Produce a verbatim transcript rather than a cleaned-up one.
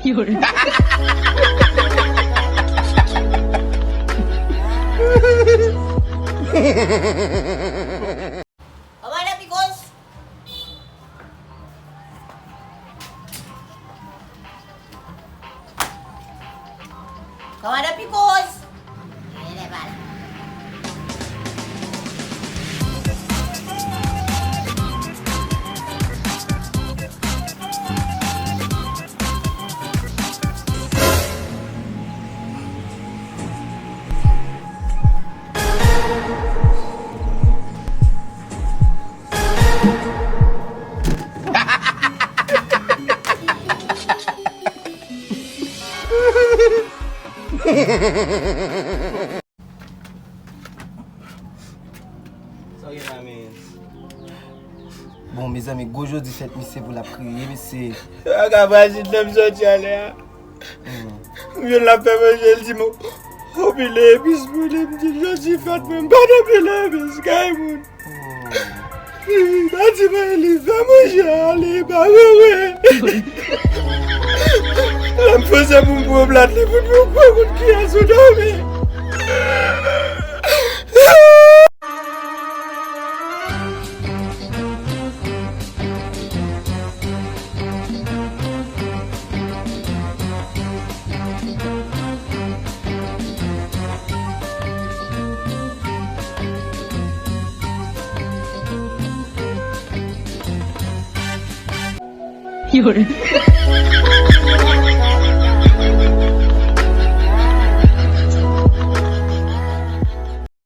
有人。 Kòmandan Pikòs! Kòmandan Pikòs! Genlè pa la. Sa w gen la, men? Bon, mezanmi, gwo jodi fèt misye pou l ap kriye, mesye. Yo pa ka vwazin nan m soti anlè a. M jwenn l ap fè manje, l di m, "O, pile epis pou li." M di l, "Jodi fèt mwen, m pa nan pile epis kay moun." Li pa di mwen, li fè manje a, li pa mwen. Lè m fòse pou m pran plat, li fout mwen pran kout kiyè sou dòmi.